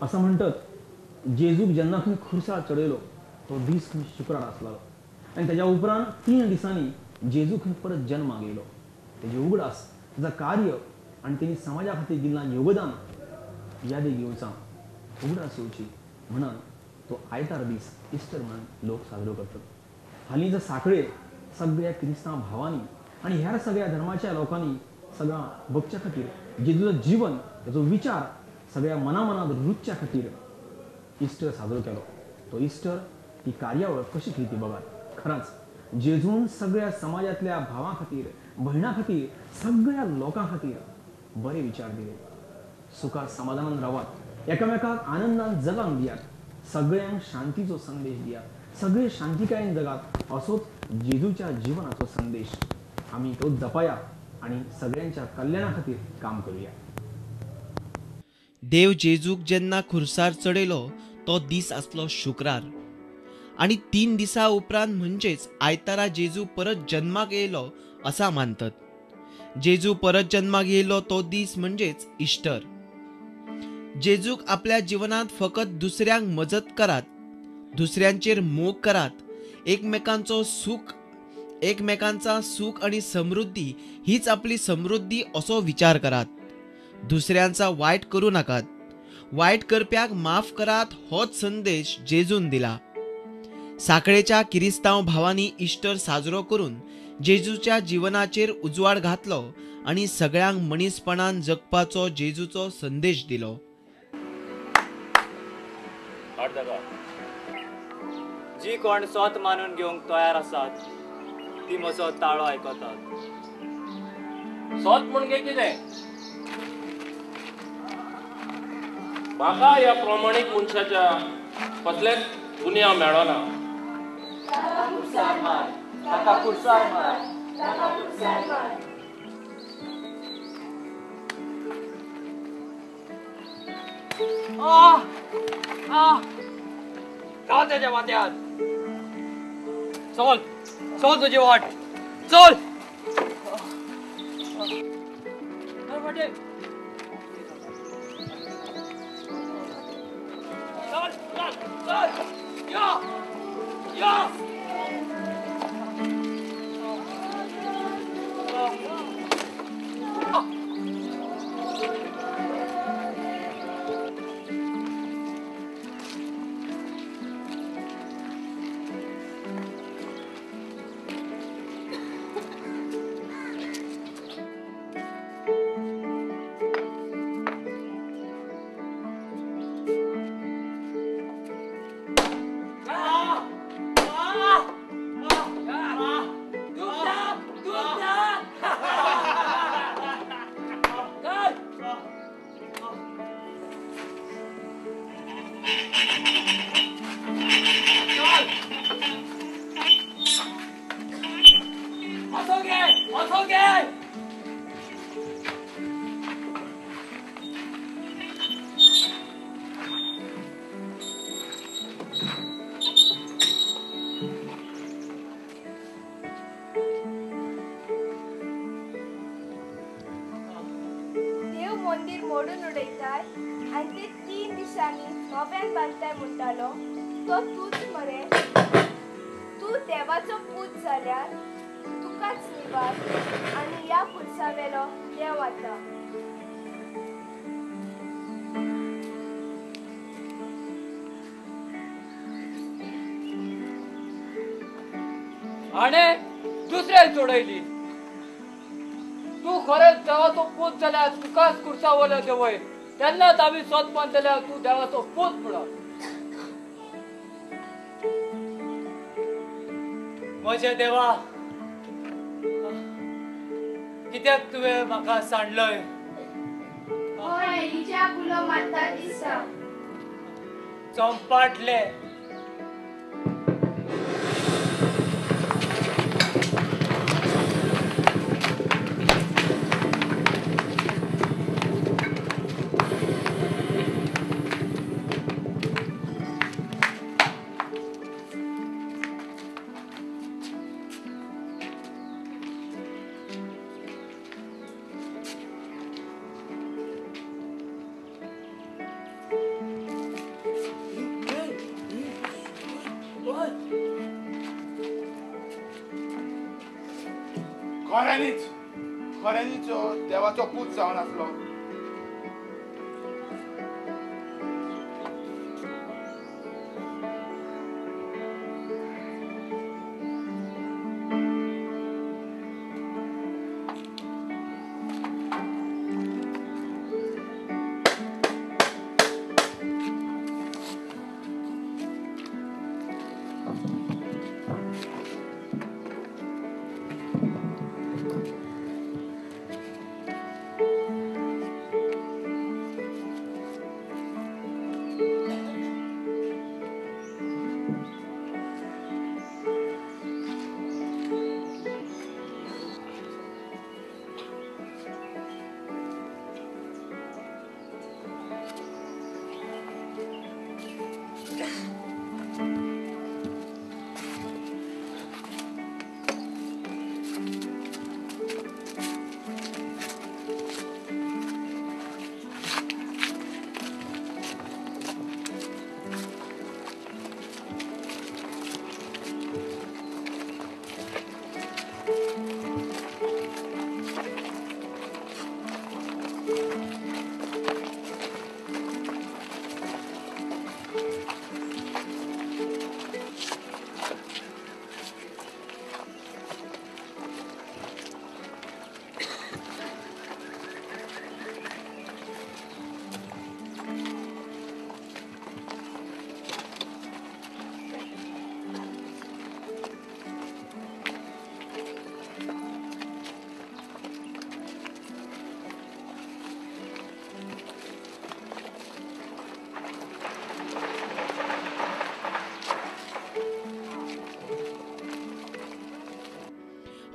असं म्हणतात जेजूक जेन्ना खंय खुर्सार चडयलो तो दीस खंय शुक्रार आसलो आनी तेज्या उपरांत 3 दिसांनी जेजू खंय परत जन्माक येयलो. तेजे उगडास, तेजो कार्य आनी तेणी समाजा खातीर दिल्लां योगदान यादी घेवचा, उगडास येवची म्हणून तो आयतार दीस इस्टर म्हणून लोक साजरो करतात. हालींच्या साखळे सगळ्या क्रिस्तांव भावांनी आनी हेर सगळ्या धर्माच्या लोकांनी सगळ्या बगच्या खातीर जेजूचो जीवन, तेजो विचार सगळ्या मनामनात रुजच्या खातीर इस्टर साजरो केलो. तो इस्टर ही कार्यावळ कशी केली ती बघात. खरंच जेजून सगळ्या समाजातल्या भावां खातीर, भयणां खातीर, सगळ्या लोकां खातीर बरे विचार दिले. सुखा समाधानान रावात, एकामेकाक आनंदान जगांक दियात, सगळ्यांक शांतीचो संदेश दियात, सगळे शांतिकायेन जगात, असोच जेजूच्या जिवनाचो संदेश. आमी तो जपाया आनी सगळ्यांच्या कल्याणा खातीर काम करूया. देव जेजूक जेन्ना खुर्सार चडयलो तो दीस आसलो शुक्रार आनी 3 दिसा उपरांत म्हणजेच आयतारा जेजू परत जन्माक येयलो असा मानतात. जेजू परत जन्माक येयलो तो दीस म्हणजेच इस्टर. जेजूक आपल्या जिवनांत फकत दुसऱ्यांक मजत करात, दुसऱ्यांचेर मोग करात, एकमेकांचा सुख आनी समृद्धी हीच आपली समृद्धी असो विचार करात. दुसऱ्यांचा वायट करू नाकात, वायट करप्याक माफ करात होच संदेश जेजून दिला. साखळेच्या किरिस्तांव भावांनी इस्टर साजरो करून जेजूच्या जिवनाचेर उजवाड घातलो आनी सगळ्यांक मनीसपणान जगपाचो जेजूचो संदेश दिलो. जी कोण स्वत मानून घेवंक तयार आसात ती म्हजो ताळो आयकतात. स्वत म्हणजे कितें? म्हाका ह्या प्रमाणीक मनशाच्या कसलेंच गुन्यांव मेळना. ताका कुर्सार मार, ताका कुर्सार मार, ताका कुर्सार मार. आ आ का तेज्या माथ्यात? चल चल तुजी वाट, चल. चल चल चल या या. मंदिर मोडून उडयताय आनी ते 3 दिसांनी नव्यान बांदताय म्हणटालो तो तूच मरे. तूं देवाचो पूत जाल्यार तुकाच निवार आनी ह्या पुरसावेलो देव आतां. हाणें दुसऱ्याक चडयली. तूं खरेंच देवाचो पूत जाल्यार तुकाच कुर्सा वयलो देवय, तेन्नाच आमी स्वत मानतले तूं देवाचो पूत म्हणून. म्हज्या देवा, कित्याक तुवें म्हाका सांडलय? उलो मारता दिसता. चंपाटले. खऱ्यांनीच खऱ्यांनीच देवाचो पूत जावन आसलो.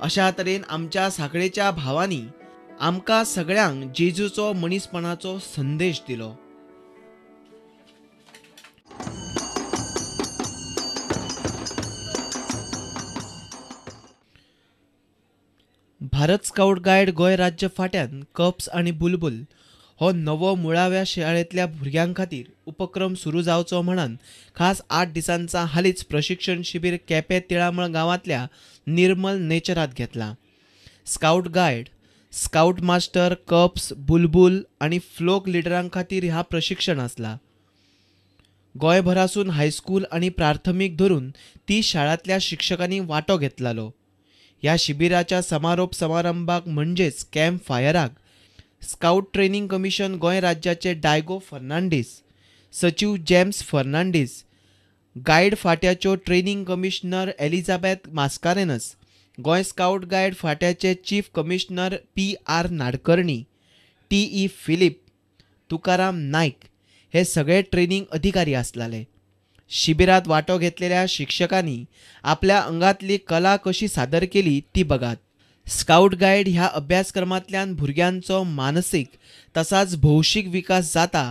अशा तरेन आमच्या साखळेच्या भावांनी आमकां सगळ्यांक जेजूचो मनीसपणाचो संदेश दिलो. भारत स्काउट गायड गोंय राज्य फाट्यान कप्स आनी बुलबुल हो नवो मुळाव्या शाळेंतल्या भुरग्यां खातीर उपक्रम सुरू जावचो म्हणून खास 8 दिसांचा हालींच प्रशिक्षण शिबीर केपें तिळामळ गांवांतल्या निर्मल नेचरात घेतला. Scout guide, scout master, cubs, Bulbul आनी फ्लोक लिडरां खातीर ह्या प्रशिक्षण आसला. गोंयभरासून हायस्कूल आनी प्राथमीक धरून 30 शाळांतल्या शिक्षकांनी वांटो घेतलालो. ह्या शिबिराच्या समारोप समारंभाक म्हणजेच कॅम्प फायराक स्काउट ट्रेनिंग कमिशन गोंय राज्याचे डायगो फर्नांडीस, सचीव जेम्स फर्नांडीस, गायड फाट्याच्यो training commissioner Elizabeth Mascarenhas, Goa scout guide फाट्याचे chief commissioner P R. Nadkarni, T E. Philip, Tukaram Naik हे सगळे ट्रेनिंग अधिकारी आसलाले. शिबिरात वांटो घेतलेल्या शिक्षकांनी आपल्या अंगातली कला कशी सादर केली ती बघात. स्काउट गायड ह्या अभ्यासक्रमांतल्यान भुरग्यांचो मानसीक तसाच भौशीक विकास जाता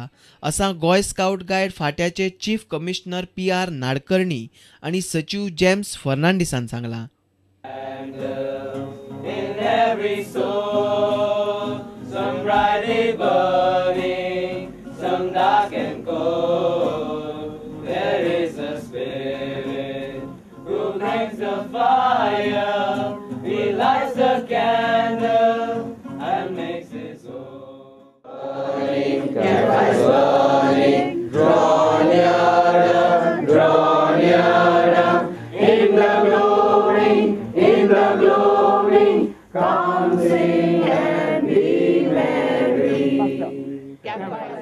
असा गोंय स्काउट गायड फाट्याचे चीफ कमिशनर पी.आर. नाडकर्णी आनी सचीव जेम्स फर्नांडीसान सांगला. He lights the candle and makes his own. Burning, campfires burning, draw nearer, draw nearer. In the glory, come sing and be merry. Campfires.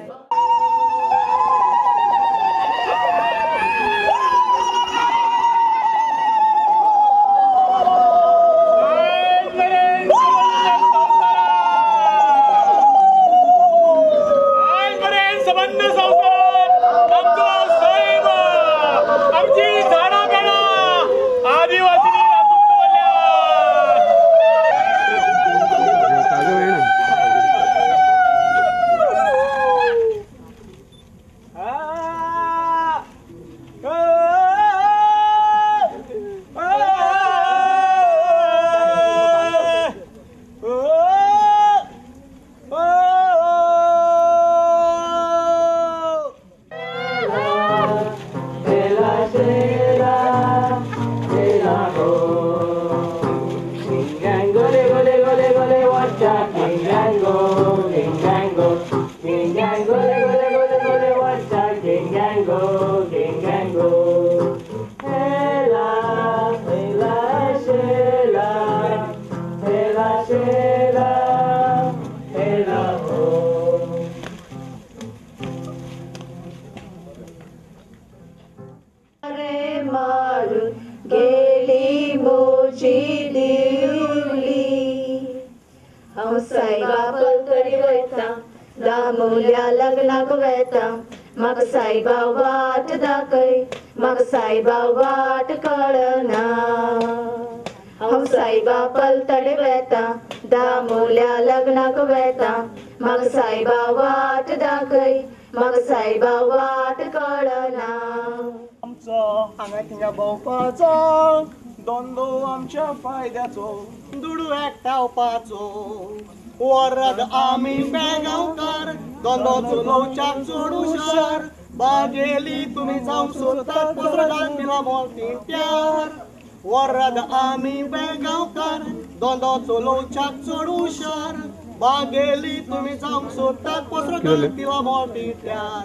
King and go, king and go, king and go, go go go go what's king and go, king and go. Hela, hela, shela, hela, shela, hela ho. Re maru गेली मोजी दिवली हांव सायबा पलतडी वयता दामोल्या लग्नाक वेता म्हाका सायबा वाट दाखय म्हाका सायबा वाट कळना हांव सायबा पलतडी वेता दामोल्या लग्नाक वेता म्हाका सायबा वाट दाखय म्हाका सायबा वाट कळना. आमचो हांगा थिंगा भोंवपाचो धंदो आमच्या फायद्याचो दुडू एकठावपाचो वराद आमी बेगांवकार धंदो चलोवच्याक चड हुशार बागेली तुमी जावंक सोदतात पसरडान दिला मोटी प्यार वराद आमी बेगांवकार धंदो चलोवच्याक चड हुशार बागेली तुमी जावंक सोदतात पसरडान दिला मोटी प्यार.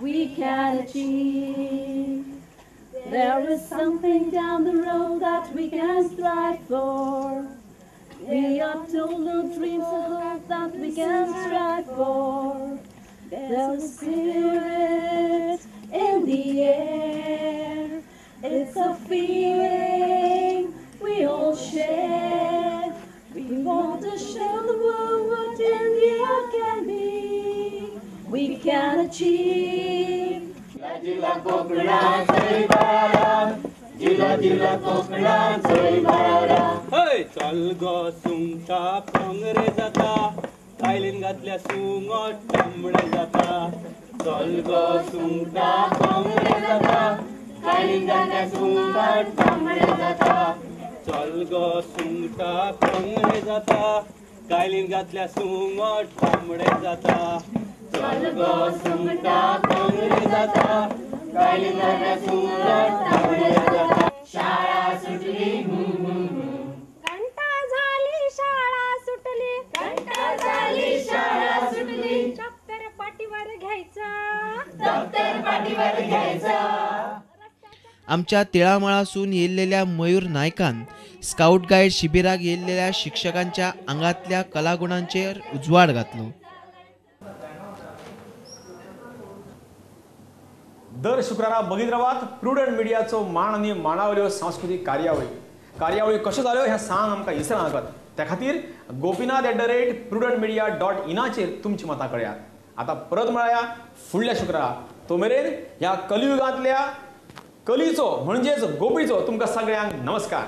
We can achieve. There is something down the road that we can strive for. We are told no dreams of hope that we can strive for. There's a spirit in the air. It's a feeling we all share. We want to show the world what India can be. We can achieve. जिला कोकणाचोय बारा जिला जिला कोकणाचोय बारा. हय चल गो सुंगटा कोंगरे जाता कायलीन घातल्या सुंगट तांबडे जाता. चल गो सुंगटा कोंगरे जाता कायलीन घातल्या सुंगट तांबडे जाता. चल गो सुंगटा कोंगरे जाता कायलीन घातल्या सुंगट तांबडे जाता. चल गो सुंगटा कोंगरे जाता कायलीन घातल्या सुंगट तांबडे जाता. शाळा सुटली घंटा झाली शाळा सुटली घंटा झाली शाळा सुटली दप्तर पाठीवर घ्यायचं दप्तर पाठीवर घ्यायचं. आमच्या तिळामळासून येयल्लेल्या मयूर नायकान स्काउट गायड शिबिराक येयल्लेल्या शिक्षकांच्या आंगांतल्या कलागुणांचेर उजवाड घातलो. दर शुक्रारा बघित रावात प्रुडंट मिडियाचो मान आनी माणावल्यो सांस्कृतीक कार्यावळी कार्यावळी कश्यो जाल्यो हें सांग आमकां इसरनाकात. त्या खातीर Gopinath @prudentmedia.in तुमची मतां कळयात. आतां परत मेळया फुडल्या शुक्रारा. तो मेरेन ह्या कलियुगांतल्या कलीचो म्हणजेच गोपीचो तुमकां सगळ्यांक नमस्कार.